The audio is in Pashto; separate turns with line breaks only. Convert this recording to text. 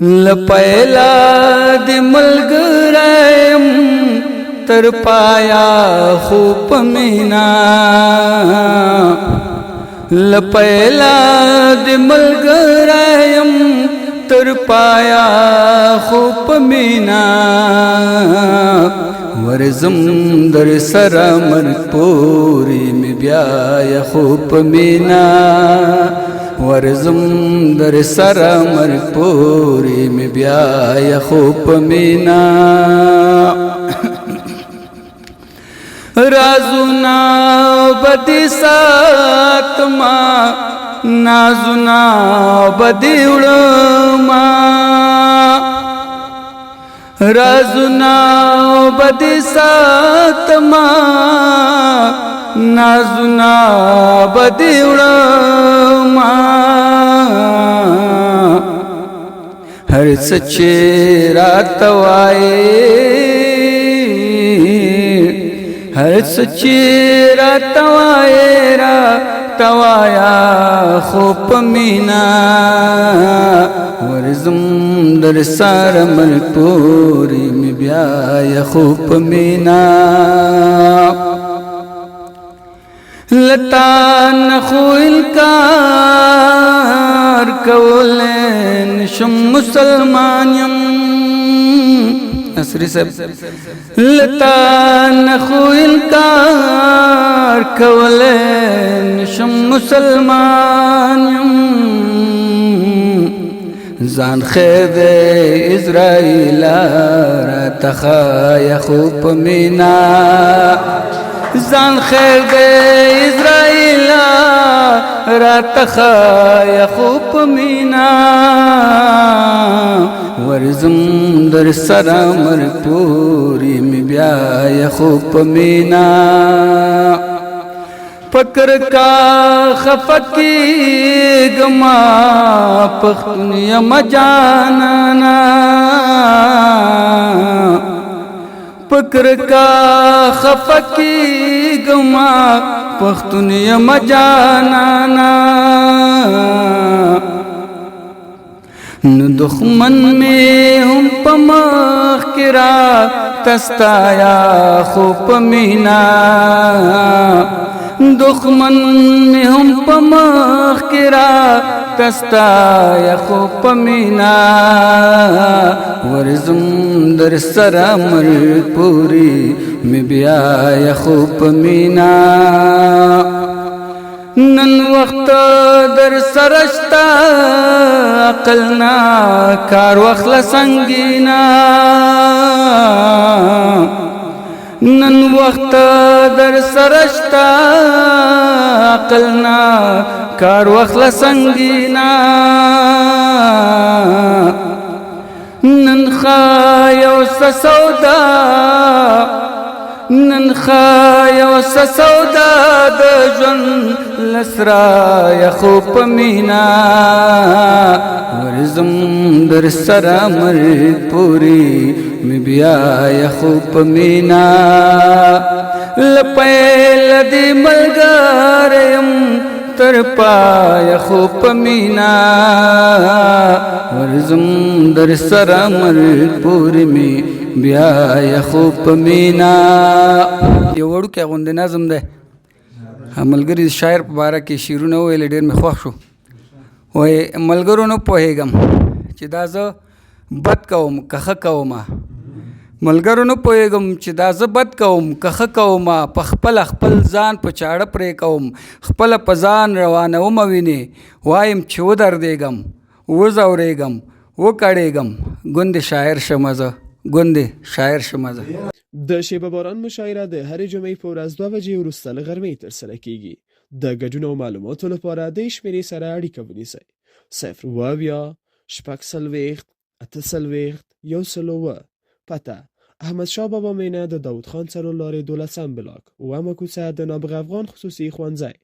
لپیلا د ملګریم تر پایا خو پمینا، لپیلا د ملګریم تر پایا خو پمینا، ورزم در سره مرګ پوری می بیا خو پمینا، ورزم در سره مرګ پوری می بیا خو پمینا۔ رازونا بدی ساتما، نازونا بدی وړما، رازونا بدی ساتما، نازونا بدی وړما۔ هر څه چې راته وایې، هر څه چې راته وایې راته وایا خو په مینا، ورزم در سره مرګ پورې مې بیا خو په مینا۔ لتا نخو انکار کولې نشم، مسلمان یم نصری صاحب۔ لتا نخو انکار کولې نشم، مسلمان یم۔ ځان خیر دې اسرائیل را تخا خو په مینا، ځان خیر دې اسرائیل را تخا خو په مینا، ورزم در سره مرګ پوری می بیا خو په مینا۔ فکر کا خفکی گما، پختون یم جانانا۔ فکر کا خفکی گما، پختون یم جانانا۔ نو دښمن می هم په مخ کې را تستایا خو په مینا، دښمن می هم په مخ کې را تستایا خو په مینا، ورزم در سره مرګ پوری می بیا خو په مینا۔ نن وخت در سرشتا عقل نا کار واخله سنگینا، نن وخت در سرشتا عقل نا کار واخله سنگینا۔ نن خایو سودا، نن خایو سودا د ژوند لسرا خو په مینا، ورزم در سره مرګ پوری می بیا خو په مینا۔ لپیل دی ملګریم تر پای خو په مینا، ورزم در سره مرګ پوری می بیا خو په مینا۔ یو وړوکی غوندې نظم دی، ملګري شاعر په باره کې شعرونه وویل، ډېر مې خوښ شو۔ وایي ملګرو نه پوهېږم چې دا زه بد کوم که ښه کومه، ملګرو نه پوهېږم چې دا زه بد کوم که ښه کومه، په خپله خپل ځان په چاړه پرې کوم، خپله په ځان روانومه وینې، وایم چې ودردېږم وځورېږم وکړېږم، ګوندې شاعر شمه زه، ګوندې شاعر شمه زه۔
د شیبه باران مشاعره د هرې جمعې په ورځ 2 بجې وروسته له غرمې ترسره کیږي. د ګډون او معلوماتو لپاره دې شمېرې سره اړیکه ونیسئ: 0 70 46 48 107۔ پته: احمدشاه بابا مینه، د داود خان څلور لارې، 12 بلاک، اوومه کوڅه، د نابغه افغان خصوصي ښوونځی۔